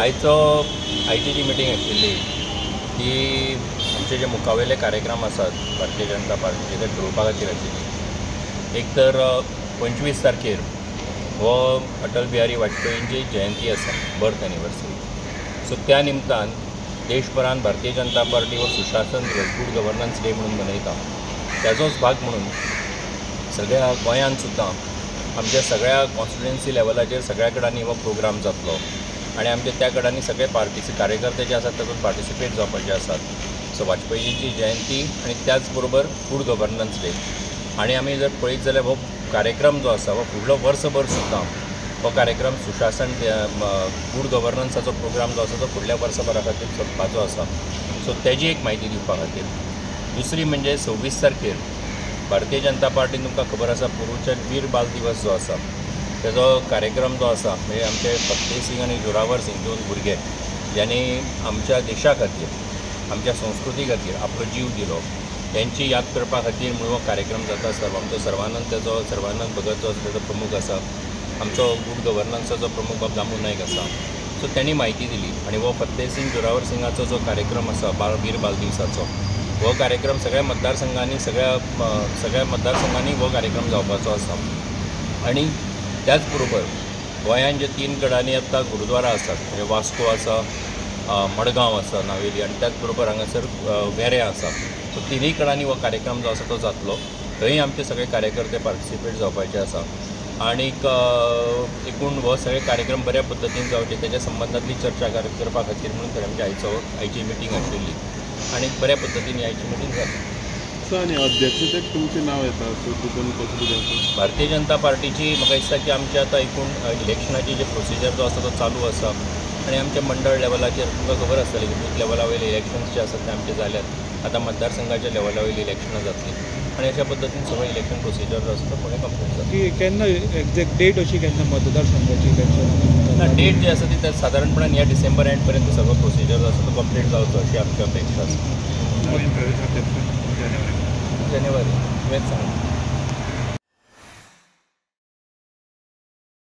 आयचो आयची जी मिटींग आशिल्ली ती आमचे जे मुखावेले कार्यक्रम आसात भारतीय जनता पार्टीचे ते ठरोवपा खातीर आशिल्ली. एक तर 25 तारखेर हो अटल बिहारी वाजपेयींची जयंती आसा, बर्थ एनिवर्सरी. सो त्या निमतान देशभरान भारतीय जनता पार्टी हो सुशासन दिवस, गुड गव्हर्नन्स डे म्हणून मनयता. त्याचोच भाग म्हणून सगळ्या गोंयांत सुद्दां आमच्या सगळ्या कॉन्स्टिट्युएन्सी लेवलाचेर सगळ्या कडांनी हो प्रोग्राम जातलो आनी आमच्या त्या कडांनी सगळे पार्टीचे कार्यकर्ते जे आसात तातूंत पार्टिसिपेट जावपाचे आसात. सो वाजपेयीची जयंती आनी त्याच बरोबर गुड गव्हर्नन्स डे. आनी आमी जर पळयत जाल्यार हो कार्यक्रम जो आसा हो फुडलो वर्सभर सुद्दां हो कार्यक्रम सुशासन गुड गव्हर्नन्साचो प्रोग्राम जो आसा तो फुडल्या वर्सभरा खातीर चलपाचो आसा. सो तेजी एक म्हायती दिवपा खातीर. दुसरी म्हणजे 26 तारखेर भारतीय जनता पार्टीन तुमकां खबर आसा पोरूच्या वीर बाल दिवस जो आसा तेजो कार्यक्रम जो आसा म्हणजे आमचे फतेह सिंग आनी जोरावर सिंग दोन भुरगे ज्यांनी आमच्या देशा खातीर आमच्या संस्कृती खातीर आपलो जीव दिलो त्यांची याद करपा खातीर म्हणून हो कार्यक्रम जाता. सर्व आमचो सर्वानंद तेजो सर्वानंद भगत जो आसा तेजो प्रमुख आसा, आमचो गुड गव्हर्नन्साचो प्रमुख बाब दामू नायक आसा. सो त्यांनी म्हायती दिली आनी हो फतेह सिंग जोरावर सिंगाचो जो कार्यक्रम आसा बाल वीर बाल दिवसाचो हो कार्यक्रम सगळ्या मतदारसंघांनी सगळ्या मतदारसंघांनी हो कार्यक्रम जावपाचो आसा. आनी त्याच बरोबर गोंयांत जे 3 कडांनी आतां गुरुद्वारा आसात म्हणजे वास्को आसा, मडगांव आसा नावेली आनी त्याच बरोबर हांगासर वेऱ्यां आसा. सो तिनूय कडांनी हो कार्यक्रम जो आसा तो जातलो. थंय आमचे सगळे कार्यकर्ते पार्टिसिपेट जावपाचे आसा आनीक एकूण हो सगळे कार्यक्रम बऱ्या पद्दतीन जावचे तेच्या संबंदांतली चर्चा करपा खातीर म्हणून थंय आमची आयची मिटींग आशिल्ली आनी बऱ्या पद्दतीन आयची मिटींग जाली. सो आनी अध्यक्षतेक तुमचें नांव येता सो तितून कसो कितें? भारतीय जनता पार्टीची म्हाका दिसता की आमचे आतां एकूण इलेक्शनाची जे प्रोसिजर जो आसा तो चालू आसा आनी आमच्या मंडळ लेवलाचेर तुमकां खबर आसतलें की बूथ लेवला वयले इलेक्शन्स जे आसात ते आमचे जाल्यात, आतां मतदारसंघाच्या लेवला वयली इलेक्शनां जातलीं आनी अशा पद्दतीन सगळें इलेक्शन प्रोसिजर जो आसा तो फुडें कंप्लीट जाता. की केन्ना एक्झॅक्ट डेट अशी केन्ना मतदारसंघाची इलेक्शन? ना, डेट जी आसा ती सादारणपणान ह्या डिसेंबर एंड पर्यंत सगळो प्रोसिजर जो आसा तो कंप्लीट जावचो अशी आमची अपेक्षा आसा. नवीन प्रदेशाध्यक्ष जानेवारी तुवेंच सांगलें.